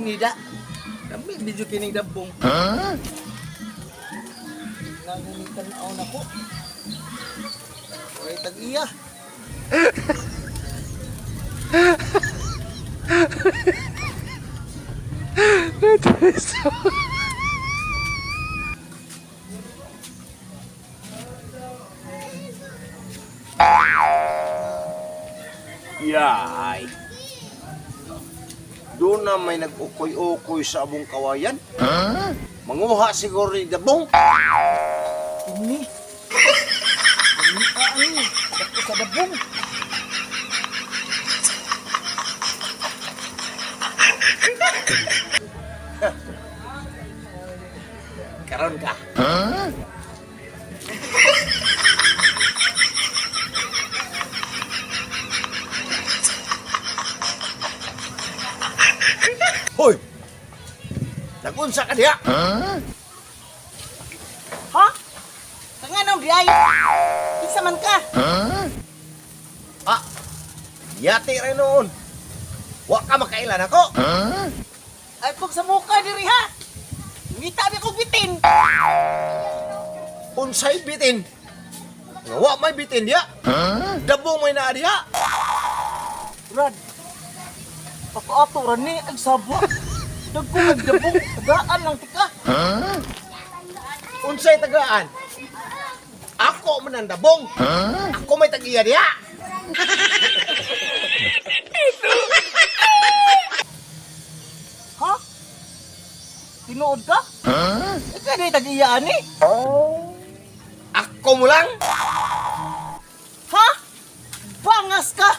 Nida. Kami video kining dabong. Huh? Nangunitan aw nako. Oy tag-iya. Yay! Doon na may nag-ukoy-ukoy sa abong kawayan. Huh? Manguha siguro ni Dabong. Ini. Ini ani. Dako sa dabong. Karon ka. Huh? Hoy! Nagunsa ka diha? Huh? Ha? Kanganong di ay? Kinsa man ka? Huh? Ah, yati rin noon. Wa ka makailan ako. Huh? Ay pag sa muka diri ha. Ngita bi kog bitin. Unsay bitin? Nga wa may bitin diha. Huh? Dabong may naa diha. Brad. Pagkaato ra ni ay saba. Dagko nagdabong tagaan lang tika. Huh? Unsay tagaan? Ako man ang dabong. Huh? Ako may tag-iya diha. Ha? Tinuod ka? Huh? Ikaw di tag-iya ani? Ako mo lang. Ha? Bangas ka!